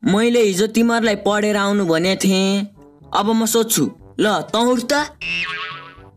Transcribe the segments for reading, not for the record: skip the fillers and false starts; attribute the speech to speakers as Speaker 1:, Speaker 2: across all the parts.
Speaker 1: मैले हिजो तिमीहरूलाई पढेर आउनु भनेको थिएँ। अब म सोध्छु, ल तँ उठ त।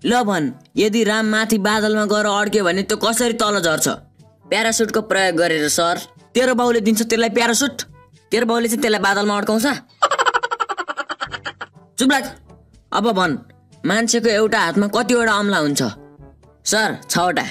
Speaker 1: ल भन्, यदि राम माथि बादलमा गएर अड्क्यो भने त्यो कसरी तल झर्छ? प्यारासुटको प्रयोग गरेर सर। तेरो बाउले दिन्छ त्यसलाई प्यारासुट? तेरो बाउले चाहिँ त्यसलाई बादलमा अड्काउँछ? चुप लाग। अब भन्, मान्छेको एउटा हातमा कतिवटा अम्ला हुन्छ? सर 6वटा।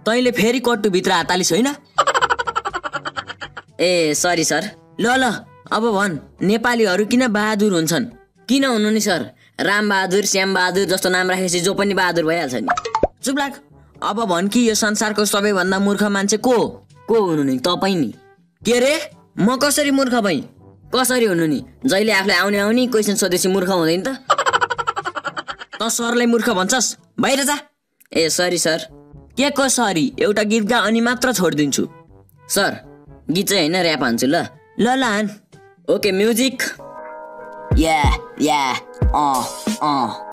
Speaker 1: तैँले फेरि कट्टुभित्र हात हालिस् होइन? ए सरी सर। ल ल अब भन्, नेपालीहरू किन बहादुर हुन्छन्? किन हुनु नि सर? राम बहादुर, श्याम बहादुर जस्तो नाम राखेपछि जो पनि बहादुर भइहाल्छ नि। चुप लाग। अब भन् कि यो संसारको सबैभन्दा मूर्ख मान्छे को हुनु नि? तपाईँ नि। के रे? म कसरी मूर्ख भएँ? कसरी हुनु नि? जहिले आफूलाई आउने क्वेसन सोधेपछि मूर्ख हुँदैन त? त सरलाई मूर्ख भन्छस्? बाहिर जा। ए सरी सर। के को सरी? एउटा गीत गा अनि मात्र छोडिदिन्छु। सर गीत चाहिँ होइन, ऱ्याप हान्छु ल। ल ल हान। Okay music.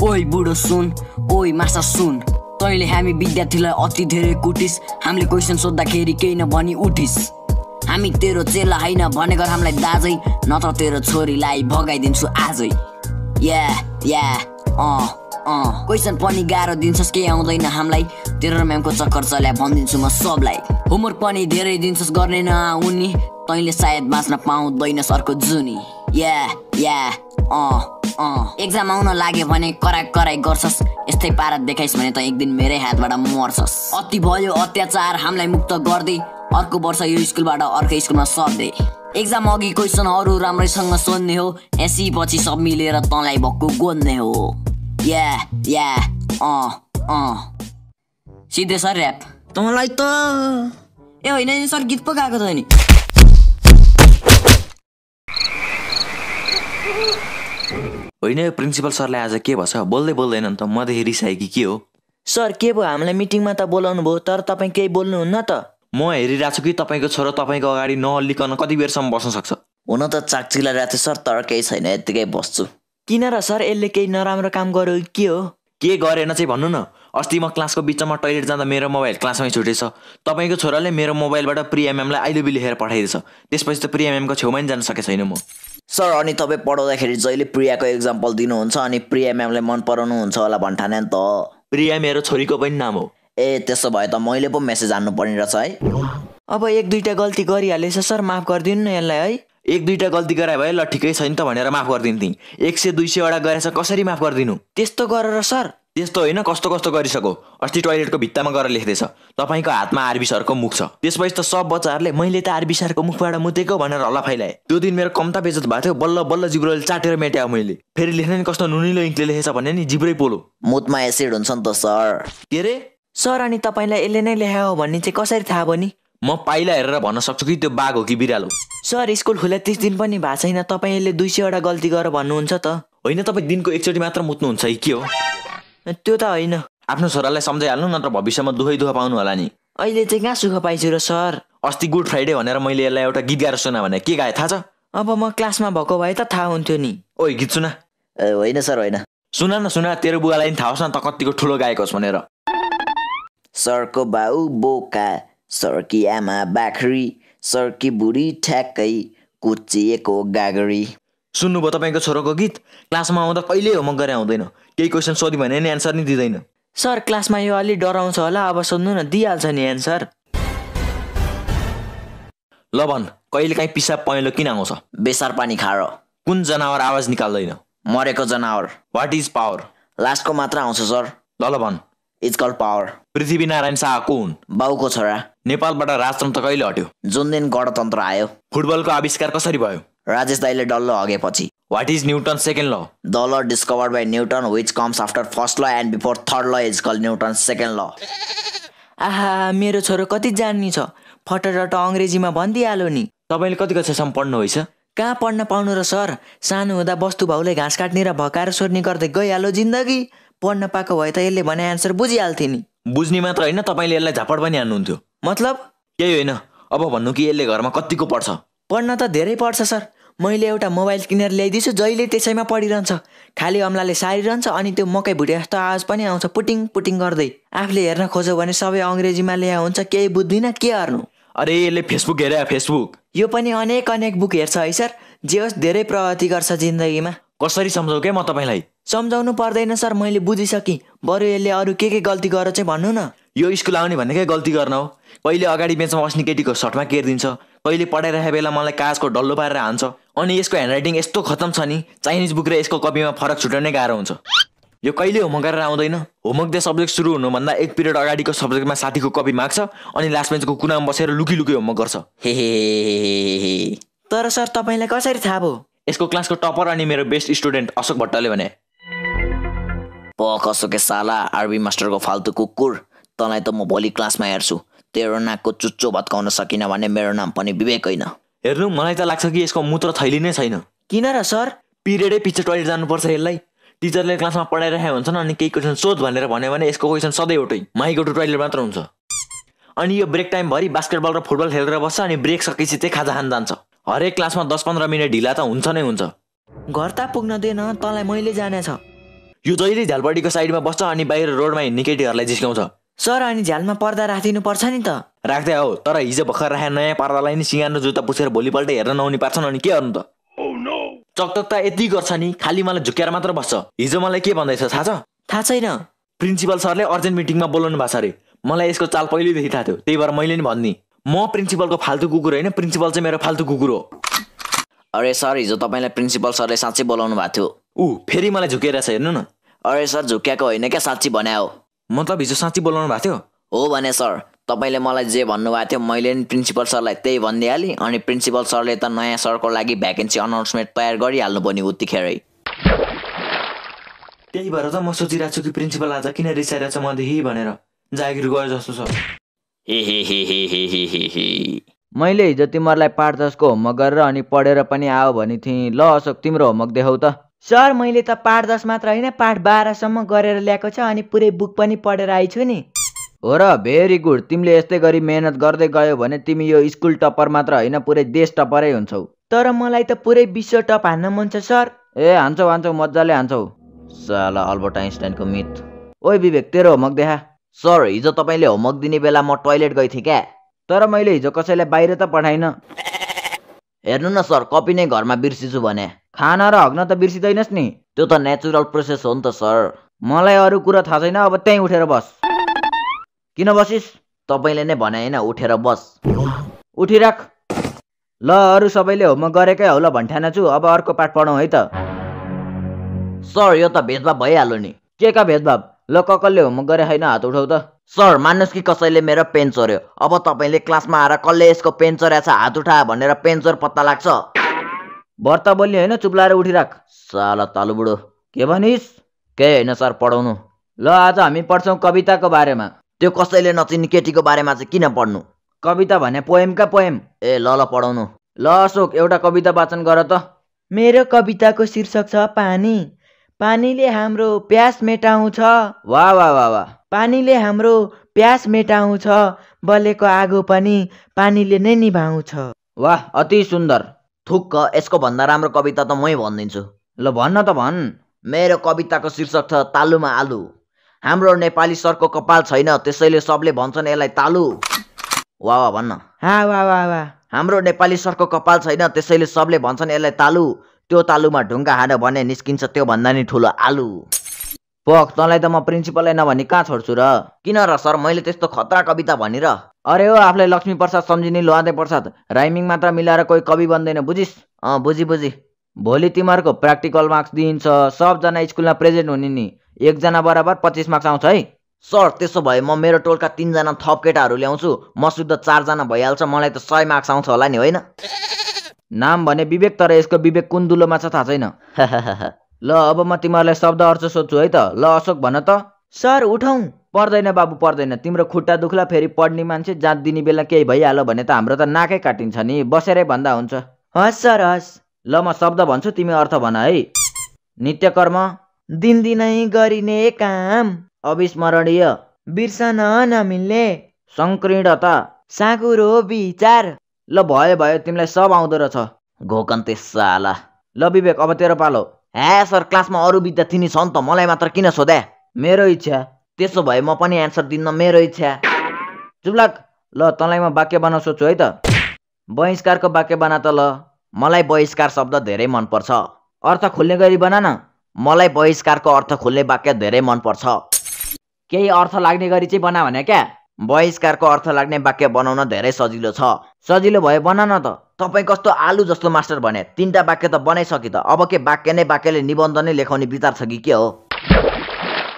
Speaker 1: ओइ बुढो सुन, ओइ माछा सुन, तैँले हामी विद्यार्थीलाई अति धेरै कुटिस। हामीले क्वेसन सोद्धाखेरि केही नभनी उठिस। हामी तेरो चेला होइन भनेको हामीलाई दाजै, नत्र तेरो छोरीलाई भगाइदिन्छु आजै। क्वेसन पनि गाह्रो दिन्छस्, केही आउँदैन हामीलाई। तेरो म्यामको चक्कर चल्या भनिदिन्छु म सबलाई। होमवर्क पनि धेरै दिन्छस्, गर्ने नआउनी। तैँले सायद बाँच्न पाउँदैनस् अर्को जुनी। एक्जाम आउन लाग्यो भने कराई गर्छस्। यस्तै पारा देखाइस् भने त एक दिन मेरै हातबाट मर्छस्। अति भयो अत्याचार, हामीलाई मुक्त गर्दै अर्को वर्ष यो स्कुलबाट अर्को स्कुलमा सर्दै। एक्जाम अघि क्वेसनहरू राम्रैसँग सोध्ने हो, एसी पछि सब मिलेर तँलाई भक्कु गोन्ने हो। सिधै सर ऱ्याप। तँलाई त ए होइन सर, गीत पो गाएको त नि।
Speaker 2: होइन प्रिन्सिपल सरलाई आज के भन्छ? बोल्दैनन् त, मदेखि रिसाए कि के हो?
Speaker 1: सर के भयो? हामीलाई मिटिङमा त बोलाउनु भयो, तर तपाईँ केही बोल्नुहुन्न त।
Speaker 2: म हेरिरहेको छु कि तपाईँको छोरो तपाईँको अगाडि नहल्लिकन कति बेरसम्म बस्न सक्छ।
Speaker 3: हुन त चाकचिलाइरहेको थियो सर, तर केही छैन, यत्तिकै बस्छु।
Speaker 1: किन र सर? यसले केही नराम्रो काम गर्यो के हो?
Speaker 2: के गरेन चाहिँ भन्नु न। अस्ति म क्लासको बिचमा टोइलेट जाँदा मेरो मोबाइल क्लासमै छुटेछ। तपाईँको छोराले मेरो मोबाइलबाट प्रिया म्यामलाई आई लभ यु लेखेर पठाइदिएछ। त्यसपछि त प्रिया म्यामको छेउमा नि जान सकेको छैन म।
Speaker 3: सर अनि तपाईँ पढाउँदाखेरि जहिले प्रियाको एक्जाम्पल दिनुहुन्छ अनि प्रिया म्यामलाई मन पराउनुहुन्छ होला भन्ठाने नि त।
Speaker 2: प्रिया मेरो छोरीको पनि नाम हो।
Speaker 3: ए त्यसो भए त मैले पो मेसेज हान्नु पर्ने रहेछ है।
Speaker 1: अब 1-2टा गल्ती गरिहालेछ सर, माफ गरिदिनु न यसलाई है।
Speaker 2: 1-2टा गल्ती गराए भए ल ठिकै छ नि त भनेर माफ गरिदिन्थेँ। 100-200वटा गरेछ, कसरी माफ गरिदिनु?
Speaker 1: त्यस्तो गरेर सर?
Speaker 2: त्यस्तो होइन, कस्तो गरिसक्यो। अस्ति टोइलेटको भित्तामा गएर लेख्दैछ तपाईँको हातमा आरबी सरको मुख छ। त्यसपछि त सब बच्चाहरूले मैले त आरबी सरको मुखबाट मुतेको भनेर हल्ला फैलाए। त्यो दिन मेरो कम्ता बेइज्जत भएको थियो। बल्ल जिब्रोले चाटेर मेट्यायो मैले। फेरि लेख्ने नि कस्तो नुनिलो इङ्कले लेखेछ भने नि जिब्रै पोलो।
Speaker 3: मुतमा एसिड हुन्छ नि त सर।
Speaker 2: के रे?
Speaker 1: सर अनि तपाईँलाई यसले नै लेखायो भन्ने चाहिँ कसरी थाहा भयो नि?
Speaker 2: म पाइला हेरेर भन्न सक्छु कि त्यो बाघ हो कि बिरालो।
Speaker 1: सर स्कुल खुला 30 दिन पनि भएको छैन, तपाईँ यसले 200वटा गल्ती गरेर भन्नुहुन्छ त?
Speaker 2: होइन, तपाईँ दिनको एकचोटि मात्र मुत्नुहुन्छ कि के हो?
Speaker 1: त्यो त होइन।
Speaker 2: आफ्नो छोरालाई सम्झाइहाल्नु, नत्र भविष्यमा दुःख पाउनु होला नि।
Speaker 1: अहिले चाहिँ कहाँ सुख पाइछु र सर?
Speaker 2: अस्ति गुड फ्राइडे भनेर मैले यसलाई एउटा गीत गाएर सुना भने के गाए थाहा छ?
Speaker 1: अब म क्लासमा भएको भए त थाहा हुन्थ्यो नि।
Speaker 2: ओइ गीत सुना।
Speaker 3: होइन सर होइन।
Speaker 2: सुना, तेरो बुवालाई नि थाहा होस् न त कतिको ठुलो गाएको होस् भनेर।
Speaker 3: सरको बाउ बोका, सरकी आमा बाख्री, सरकी बुढी ठ्याक्कै कुचिएको गागरी।
Speaker 2: सुन्नुभयो तपाईँको छोरोको गीत? क्लासमा आउँदा कहिले होमवर्क गरे आउँदैन। केही क्वेसन सोध्यो भने नि एन्सर नि दिँदैन।
Speaker 1: सर क्लासमा यो अलि डराउँछ होला, अब सोध्नु न, दिइहाल्छ नि एन्सर।
Speaker 2: ल भन्, कहिले काहीँ पिसाब पहेँलो किन आउँछ?
Speaker 3: बेसार पानी खाएर।
Speaker 2: कुन जनावर आवाज निकाल्दैन?
Speaker 3: मरेको जनावर।
Speaker 2: What is power?
Speaker 3: लास्टको मात्र आउँछ सर।
Speaker 2: ल भन्।
Speaker 3: It's called power.
Speaker 2: Prithvi Narayan Shah को हुन्?
Speaker 3: बाउको छोरा।
Speaker 2: नेपालबाट राजतन्त्र कहिले हट्यो?
Speaker 3: जुन दिन गणतन्त्र आयो।
Speaker 2: फुटबलको आविष्कार कसरी भयो?
Speaker 3: राजेश दाइले डल्लो हगेपछि।
Speaker 2: What is Newton second law?
Speaker 3: The law discovered by Newton which comes after first law and before third law is called Newton second law.
Speaker 1: आहा, मेरो छोरो कति जान्ने छ, फटरट अङ्ग्रेजीमा भनिदिइहाल्यो नि।
Speaker 2: तपाईँले कति कक्षासम्म पढ्नु भएछ?
Speaker 1: कहाँ पढ्न पाउनु र सर, सानो हुँदा बस्तु भाउले घाँस काट्ने र भकाएर सोर्ने गर्दै गइहाल्यो जिन्दगी। पढ्न पाएको भए त यसले भने एन्सर बुझिहाल्थे नि।
Speaker 2: बुझ्ने मात्र होइन, तपाईँले यसलाई झापड पनि हान्नुहुन्थ्यो।
Speaker 1: मतलब?
Speaker 2: केही होइन, अब भन्नु कि यसले घरमा कतिको पढ्छ?
Speaker 1: पढ्न त धेरै पढ्छ सर। मैले एउटा मोबाइल किनेर ल्याइदिन्छु, जहिले त्यसैमा पढिरहन्छ। खाली अम्लाले सारिरहन्छ अनि त्यो मकै भुटे जस्तो आवाज पनि आउँछ पुटिङ पुटिङ गर्दै। आफूले हेर्न खोज्यो भने सबै अङ्ग्रेजीमा ल्या हुन्छ, केही बुझ्दिनँ, के गर्नु?
Speaker 2: अरे यसले फेसबुक हेरे, फेसबुक।
Speaker 3: यो पनि अनेक अनेक बुक हेर्छ है सर, जे होस् धेरै प्रगति गर्छ जिन्दगीमा।
Speaker 2: कसरी सम्झाउ के म तपाईँलाई?
Speaker 3: सम्झाउनु पर्दैन सर, मैले बुझिसकेँ। बरु यसले अरू के गल्ती गर चाहिँ भन्नु न।
Speaker 2: यो स्कुल आउने भनेकै गल्ती गर्न हो। कहिले अगाडि बेन्चमा बस्ने केटीको सर्टमा केरिदिन्छ, कहिले पढाइरहेको बेला मलाई कागजको डल्लो पारेर हान्छ। अनि यसको ह्यान्डराइटिङ यस्तो खतम छ नि, चाइनिज बुक र यसको कपीमा फरक छुट्याउनै गाह्रो हुन्छ। यो कहिले होमवर्क गरेर आउँदैन। होमवर्क डे सब्जेक्ट सुरु हुनुभन्दा 1 पिरियड अगाडिको सब्जेक्टमा साथीको कपी माग्छ अनि लास्ट बेन्चको कुनामा बसेर लुकी होमवर्क गर्छ।
Speaker 3: हे। तर सर तपाईँलाई कसरी थाहा भयो?
Speaker 2: यसको क्लासको टपर अनि मेरो बेस्ट स्टुडेन्ट अशोक भट्टले भने।
Speaker 3: कसोके साला आरबी मास्टरको फाल्तु कुकुर, तँलाई त म भोलि क्लासमा हेर्छु। तेरो नाकको चुच्चो भत्काउन सकिनँ भने मेरो नाम पनि विवेक होइन।
Speaker 2: हेर्नु, मलाई त लाग्छ कि यसको मूत्र थैली नै छैन।
Speaker 3: किन र सर?
Speaker 2: पिरियडै पछि टोइलेट जानुपर्छ यसलाई। टिचरले क्लासमा पढाइरहेको हुन्छन् अनि केही क्वेसन सोध भनेर भन्यो भने यसको क्वेसन सधैँ एउटै, माई गो टु टोइलेट मात्र हुन्छ। अनि यो ब्रेक टाइमभरि बास्केटबल र फुटबल खेलेर बस्छ अनि ब्रेक सकेपछि चाहिँ खाजा खान जान्छ। हरेक क्लासमा 10-15 मिनट ढिला त हुन्छ नै हुन्छ।
Speaker 3: घर त पुग्न दिएन, तँलाई मैले जानेछ।
Speaker 2: यो जहिले झ्यालपट्टिको साइडमा बस्छ अनि बाहिर रोडमा हिँड्ने केटीहरूलाई जिस्काउँछ।
Speaker 3: सर अनि झ्यालमा पर्दा राखिदिनु पर्छ नि त।
Speaker 2: राख्दै हो, तर हिजो भर्खर राखेको नयाँ पर्दालाई नि सिँगार र जुत्ता पुछेर भोलिपल्ट हेर्न नहुने पार्छन् अनि के गर्नु त? चकचक त यति गर्छ नि, खालि मलाई झुक्क्याएर मात्र बस्छ। हिजो मलाई के भन्दैछ थाहा छ?
Speaker 3: थाहा छैन।
Speaker 2: प्रिन्सिपल सरले अर्जेन्ट मिटिङमा बोलाउनु भएको छ अरे। मलाई यसको चाल पहिल्यैदेखि थाहा थियो, त्यही भएर मैले नि भनिदिएँ। म प्रिन्सिपलको फाल्तु कुकुर होइन, प्रिन्सिपल चाहिँ मेरो फाल्तु कुकुर हो।
Speaker 3: अरे सर, हिजो तपाईँलाई प्रिन्सिपल सरले साँच्चै बोलाउनु भएको थियो।
Speaker 2: फेरि मलाई झुकेर छ, हेर्नु न।
Speaker 3: अरे सर, झुक्क्याएको होइन क्या, साँच्ची भने हो।
Speaker 2: मतलब हिजो साँच्ची बोलाउनु भएको थियो?
Speaker 3: हो भने सर, तपाईँले मलाई जे भन्नुभएको थियो मैले नि प्रिन्सिपल सरलाई त्यही भनिदिइहालेँ। अनि प्रिन्सिपल सरले त नयाँ सरको लागि भ्याकेन्सी अनाउन्समेन्ट तयार गरिहाल्नु पर्ने उत्तिखेरै।
Speaker 2: त्यही भएर त म सोचिरहेको छु कि प्रिन्सिपल आज किन रिसाइरहेको छ मदेखि भनेर। जागिर गयो जस्तो छ।
Speaker 4: मैले हिजो तिमीहरूलाई पाठ 10 को होमवर्क गरेर अनि पढेर पनि आओ भने थिएँ। ल अशोक, तिम्रो होमवर्क देखाउ त।
Speaker 5: सर, मैले त पाठ 10 मात्र होइन, पाठ 12 सम्म गरेर ल्याएको छ अनि पुरै बुक पनि पढेर आइछु नि।
Speaker 4: हो र, भेरी गुड। तिमीले यस्तै गरी मेहनत गर्दै गयो भने तिमी यो स्कुल टपर मात्र होइन, पुरै देश टपरै हुन्छौ।
Speaker 5: तर मलाई त पुरै विश्व टप हान्न मन छ सर।
Speaker 4: हान्छौ मजाले हान्छौ। साला अल्बर्ट आइन्स्टाइनको मिथ। ओइ विवेक, तेरो होमवर्क देखा।
Speaker 3: सर, हिजो तपाईँले होमवर्क दिने बेला म टोइलेट गएको थिएँ क्या।
Speaker 4: तर मैले हिजो कसैलाई बाहिर त पठाइन।
Speaker 3: हेर्नु न सर, कपी नै घरमा बिर्सिछु भने।
Speaker 4: खाना र हग्न त बिर्सिँदैनस् नि।
Speaker 3: त्यो त नेचुरल प्रोसेस हो नि त सर।
Speaker 4: मलाई अरू कुरा थाहा छैन, अब त्यहीँ उठेर बस। किन बसिस?
Speaker 3: तपाईँले नै भने होइन, उठेर बस।
Speaker 4: उठिराख। ल, अरू सबैले होमवर्क गरेकै हौ ल भन्ठान छु। अब अर्को पाठ पढौँ है त।
Speaker 3: सर, यो त भेदभाव भइहाल्यो नि।
Speaker 4: के का भेदभाव? ल, कसले होमवर्क गरे होइन हात उठाउ त।
Speaker 3: सर, मान्नुहोस् कि कसैले मेरो पेन चोर्यो। अब तपाईँले क्लासमा आएर कसले यसको पेन चोरेछ हात उठायो भनेर पेन चोर पत्ता लाग्छ।
Speaker 4: भर्ता बोल्ने होइन, चुप लाएर उठिराख।
Speaker 3: साला तालु बुढो।
Speaker 4: के भनिस्?
Speaker 3: केही होइन सर, पढाउनु।
Speaker 4: ल, आज हामी पढ्छौँ कविताको बारेमा।
Speaker 3: त्यो कसैले नचिन्ने केटीको बारेमा चाहिँ किन पढ्नु?
Speaker 4: कविता भने पोएमका पोएम।
Speaker 3: ल पढाउनु।
Speaker 4: ल अशोक, एउटा कविता वाचन गर त।
Speaker 5: मेरो कविताको शीर्षक छ पानी। पानीले हाम्रो प्यास मेटाउँछ।
Speaker 4: वाह वाह वाह वाह।
Speaker 5: पानीले हाम्रो प्यास मेटाउँछ, बलेको आगो पनि पानीले नै निभाउँछ।
Speaker 4: वाह, अति सुन्दर।
Speaker 3: थुक्क, यसको भन्दा राम्रो कविता त मै भनिदिन्छु।
Speaker 4: ल भन्न त भन्।
Speaker 3: मेरो कविताको शीर्षक छ तालुमा आलु। हाम्रो नेपाली सरको कपाल छैन, त्यसैले सबले भन्छन् यसलाई तालु। वाह वाह भन्न।
Speaker 5: वाह वाह वाह।
Speaker 3: हाम्रो नेपाली सरको कपाल छैन, त्यसैले सबले भन्छन् यसलाई तालु। त्यो तालुमा ढुङ्गा हान्यो भने निस्किन्छ त्यो भन्दा नि ठुलो आलु।
Speaker 4: पख, तँलाई त म प्रिन्सिपललाई नभनी कहाँ छोड्छु र?
Speaker 3: किन र सर, मैले त्यस्तो खतरा कविता भनिर?
Speaker 4: अरे हो, आफूलाई लक्ष्मी प्रसाद सम्झिने लोहादे प्रसाद। राइमिङ मात्र मिलाएर कोही कवि बन्दैन, बुझिस्?
Speaker 3: बुझी।
Speaker 4: भोलि तिमीहरूको प्र्याक्टिकल मार्क्स दिइन्छ। सबजना स्कुलमा प्रेजेन्ट हुने नि। एकजना बराबर 25 मार्क्स आउँछ है।
Speaker 3: सर, त्यसो भए म मेरो टोलका 3 जना थप केटाहरू ल्याउँछु। म शुद्ध 4 जना भइहाल्छ। मलाई त 100 मार्क्स आउँछ होला नि, होइन?
Speaker 4: नाम भने विवेक, तर यसको विवेक कुन दुलोमा छ थाहा छैन। ल, अब म तिमीहरूलाई शब्द अर्थ सोध्छु है त। ल अशोक, भन त।
Speaker 5: सर, उठौँ।
Speaker 4: पर्दैन बाबु, पर्दैन। तिम्रो खुट्टा दुख्ला, फेरि पढ्ने मान्छे जात दिने बेला केही भइहाल्यो भने त हाम्रो त नाकै काटिन्छ नि। बसेरै भन्दा हुन्छ।
Speaker 5: हस् सर, हस्।
Speaker 4: ल, म शब्द भन्छु, तिमी अर्थ भन है। नित्यकर्म,
Speaker 5: दिनदिनै गरिने काम।
Speaker 4: अविस्मरणीय,
Speaker 5: बिर्सन नमिल्ने।
Speaker 4: संकीर्णता,
Speaker 5: साँघुरो विचार।
Speaker 4: ल भयो, तिमीलाई सब आउँदो रहेछ।
Speaker 3: घोकन्ते साला।
Speaker 4: ल विवेक, अब तेरो पालो।
Speaker 3: सर, क्लासमा अरू विद्यार्थी नि छ नि त, मलाई मात्र किन सोधे?
Speaker 4: मेरो इच्छा।
Speaker 3: त्यसो भए म पनि एन्सर दिन्न, मेरो इच्छा।
Speaker 4: चुप लाग। ल, तँलाई म वाक्य बनाउ सोध्छु है त। बहिष्कारको वाक्य बना त ल। मलाई बहिष्कार शब्द धेरै मनपर्छ। अर्थ खोल्ने गरी बना न। मलाई बहिष्कारको अर्थ खोल्ने वाक्य धेरै मनपर्छ। केही अर्थ लाग्ने गरी चाहिँ बना भने क्या? बहिष्कारको अर्थ लाग्ने वाक्य बनाउन धेरै सजिलो छ। सजिलो भए बना न त। तपाईँ कस्तो आलु जस्तो मास्टर भने 3टा वाक्य त बनाइसकि त। अब के वाक्यले निबन्ध नै लेखाउने विचार छ कि के हो?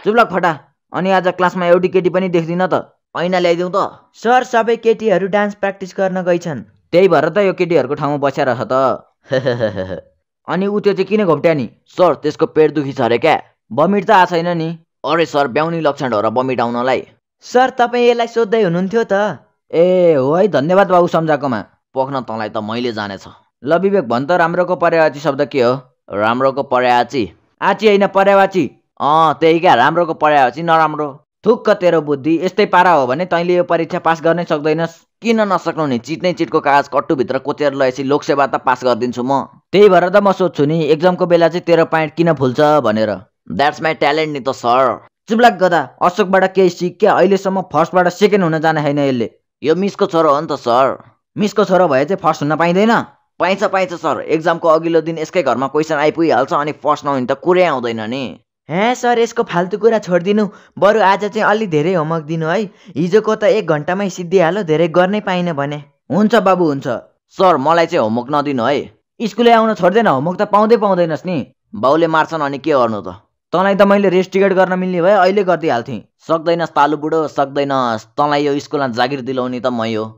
Speaker 4: चुप्लाक फटा। अनि आज क्लासमा एउटी केटी पनि देख्दिन त। ऐना ल्याइदिउँ त?
Speaker 5: सर सबै केटीहरू डान्स प्र्याक्टिस गर्न गइछन्।
Speaker 4: त्यही भएर त यो केटीहरूको ठाउँमा बसेर छ त। अनि ऊ त्यो चाहिँ किन घोप्ट्या नि? सर त्यसको पेट दुखी छ अरे क्या? बमिट त आ छैन नि? अरे सर ब्याउनी लक्षण हो र बमिट आउनलाई।
Speaker 5: सर तपाईँ यसलाई सोध्दै हुनुहुन्थ्यो त?
Speaker 4: ए हो है, धन्यवाद बाबु सम्झाएकोमा।
Speaker 3: पोख्न तँलाई त मैले जानेछ।
Speaker 4: ल विवेक भन् त राम्रोको पर्यायवाची शब्द के हो?
Speaker 3: राम्रोको पर्यायवाची
Speaker 4: आची होइन पर्यायवाची।
Speaker 3: त्यही क्या, राम्रोको पर्यायवाची नराम्रो।
Speaker 4: थुक्क तेरो बुद्धि। यस्तै पारा हो भने तैँले यो परीक्षा पास गर्नै सक्दैनस्।
Speaker 3: किन नसक्नु नि? चिट्नै चिटको कागज कट्टुभित्र कोचेर लगेपछि लोकसेवा त पास गरिदिन्छु म।
Speaker 4: त्यही भएर त म सोध्छु नि एक्जामको बेला चाहिँ तेरो प्यान्ट किन फुल्छ भनेर।
Speaker 3: द्याट्स माई ट्यालेन्ट नि त सर।
Speaker 4: चुप्लाक गदा। अशोकबाट केही सिक क्या? अहिलेसम्म फर्स्टबाट सेकेन्ड हुन जाने छैन यसले।
Speaker 3: यो मिसको छोरो हो नि त सर।
Speaker 4: मिसको छोरो भए चाहिँ फर्स्ट हुन पाइँदैन?
Speaker 3: पाइन्छ सर। एक्जामको अघिल्लो दिन यसकै घरमा क्वेसन आइपुगिहाल्छ अनि फर्स्ट नहुने त कुरै आउँदैन नि।
Speaker 5: हे सर यसको फाल्तु कुरा छोडिदिनु। बरु आज चाहिँ अलि धेरै होमवर्क दिनु है। हिजोको त 1 घन्टामै सिद्धिहाल्यो, धेरै गर्नै पाइन भने।
Speaker 4: हुन्छ बाबु हुन्छ।
Speaker 3: सर मलाई चाहिँ होमवर्क नदिनु है।
Speaker 4: स्कुलै आउन छोड्दैन? होमवर्क त पाउँदैनस् नि।
Speaker 3: बाउले मार्छन् अनि के गर्नु त?
Speaker 4: तँलाई त मैले रेस्ट टिकट गर्न मिल्ने भए अहिले गरिदिइहाल्थेँ।
Speaker 3: सक्दैनस् तालु बुढो, सक्दैनस्। तँलाई यो स्कुलमा जागिर दिलाउने त मै हो।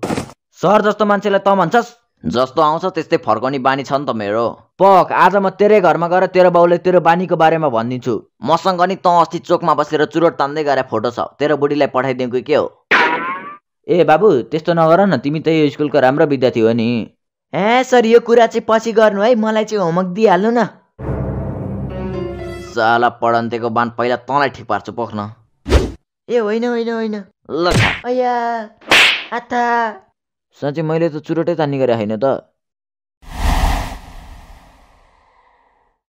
Speaker 4: सर जस्तो मान्छेलाई त भन्छस्?
Speaker 3: जस्तो आउँछ त्यस्तै फर्काउने बानी छ नि त मेरो।
Speaker 4: पक आज म तेरै घरमा गएर तेरो बाउले तेरो बानीको बारेमा भनिदिन्छु।
Speaker 3: मसँग नि तँ अस्ति चोकमा बसेर चुरोट तान्दै गएर फोटो छ। तेरो बुढीलाई पठाइदिउँ कि के हो?
Speaker 4: ए बाबु त्यस्तो नगर न, तिमी त यो स्कुलको राम्रो विद्यार्थी हो नि।
Speaker 5: हे सर यो कुरा चाहिँ पछि गर्नु है, मलाई चाहिँ होमवर्क दिइहाल्नु न।
Speaker 3: साला पढन्तेको बान पहिला तँलाई ठिक पार्छु, पोख्न।
Speaker 5: ए होइन
Speaker 3: ल
Speaker 5: अया आथा।
Speaker 4: साँच्चै मैले त चुरोटै तान्ने गरे होइन त।